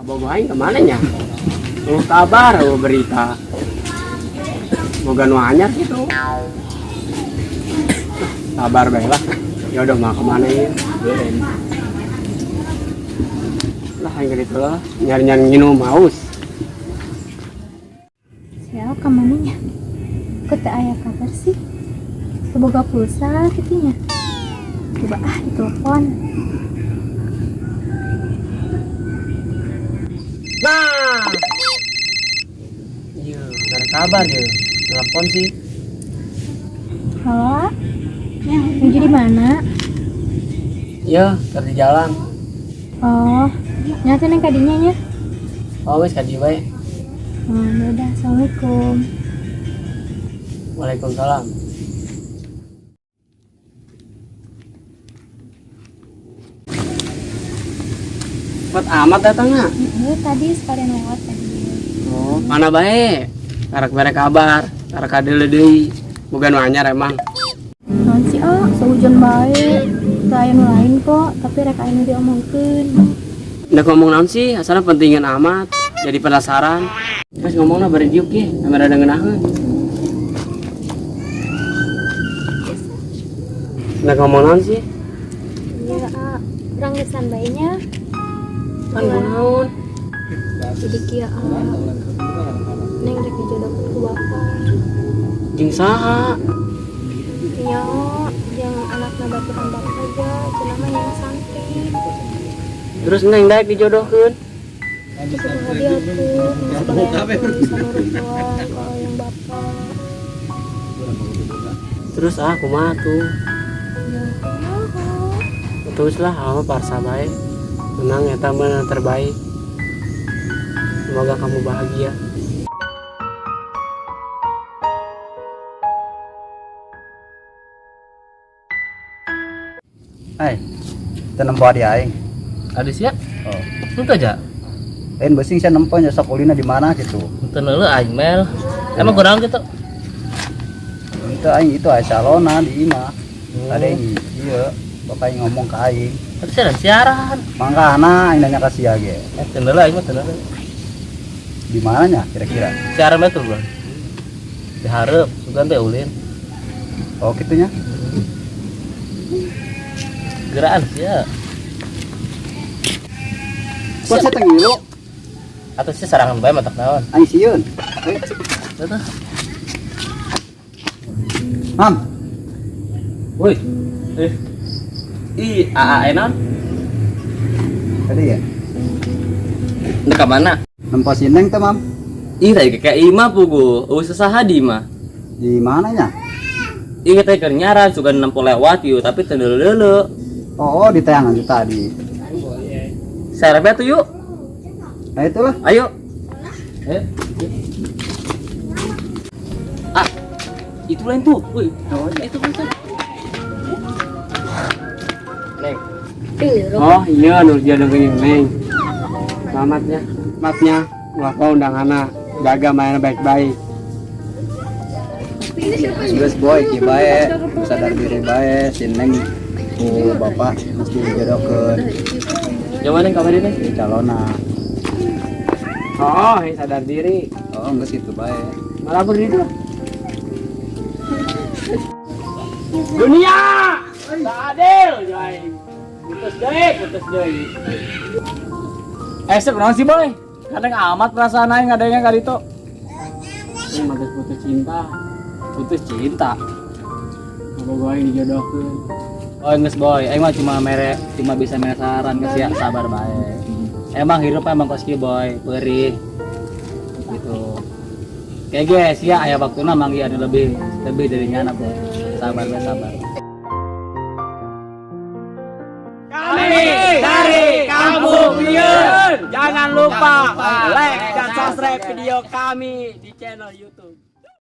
Kabogoh aing kemana nya? Oh, kabar, oh, berita. Boga nu anyar gitu. Kabar bae lah. Ya udah mah kemana ya? Lah aing gitu lah, nyari-nyari nginum haus. Siapa kemana nya? Kok teu aya kabar sih? Teu boga pulsa kitu nya. Coba ah ditelepon. Nah. Iya, gak ada kabar ya. Telepon sih. Halo? Ya, nuju di mana? Iya, keur di jalan. Oh, nyata neng kadinya nya. Oh, wes kadi bae. Oh, ya udah, assalamualaikum. Waalaikumsalam. Cepat amat datangnya. Iya, tadi sekalian lewat tadi. Oh, mana bae? Karak bare kabar, karak kadeuleu deui. Boga nu anyar emang. Naon sih, ah, seujon bae. Teu aya nu lain kok, tapi rek aya nu diomongkeun. Udah ngomong naon sih, asalnya pentingan amat. Jadi penasaran. Mas ngomongna bari diuk ye, ame rada ngeunaheun. Udah ngomong naon sih? Iya, ah, urang geus bae nya. Kan naon? Jadi kieu, ah. Neng rek dijodohkeun ku bapak. Jeung saha? Nya, jeung anakna baturan bapak aja, cenah mah yang santri. Terus neng daek dijodohkeun. Terus tadi atuh, sebagai aku sanurutuan kalau yang bapak. Terus ah kumaha tuh? Ya, kumaha? Terus lah, ama parsa bae. Menang eta mah terbaik. Semoga kamu bahagia. Hai, teu nempo adi aing. Adi sia? Oh. Henteu aja. Lain besing saya nempo nya sok ulina di mana gitu. Henteu neuleuh aing mel. Emang kurang gitu. Henteu aing itu aya calona di imah. Tadi aing ieu bapak aing ngomong ka aing. Tapi siaran siaran. Mangkana aing nanya ka sia ge. Teu neuleuh aing mah teu neuleuh. Di mananya kira-kira? Siaran mah tuh, Bro. Dihareup, sugan teh ulin. Oh, kitunya. Geraan sia. Kok saya teu ngilu? Atau sih sarangan bae matak naon. Aing sieun. Tuh. Mam, Woi. Ih, AA naon? tadi ya. Ndek ka mana? Nempo si Neng teh, Mam. Ih, tadi kayak imah pugu. Eueuh saha di imah. Di mananya? Ih, teh keur nyaran sugan nempo lewat yuk, tapi teu neuleuh. Oh, di tayangan itu tadi. Serbe tuh yuk. Nah itulah. Ayo. Ayo. Ah, itu lain tuh. Wih, itu itu. Neng. Oh iya, nu jodohkeun neng. Selamatnya, selamatnya. Wah, kau undanganna. Jaga mainnya baik-baik. Geus boy ki bae, sadar diri bae si Neng ku bapak mesti dijodohkeun. Coba Neng kabar ini. Di calona. Oh, ini sadar diri. Oh, geus kitu bae. Malah berdiri. Dunia tak adil, jai. Putus deui, putus deui. Sep, naon sih, boy? Kadang amat perasaan aing ngadengnya ka ditu. Ini mah putus cinta. Putus cinta. Apa gua yang dijodohkeun? Oh, geus boy, aing mah cuma mere, cuma bisa mere saran ke sia, sabar bae. Emang hidup emang kos kieu, boy, perih. Gitu. Kayak guys, ya aya waktuna manggih anu lebih lebih dari nyana, boy. Sabar bae, sabar. Kami dari Kampung Liun. Jangan lupa like dan subscribe video kami di channel YouTube.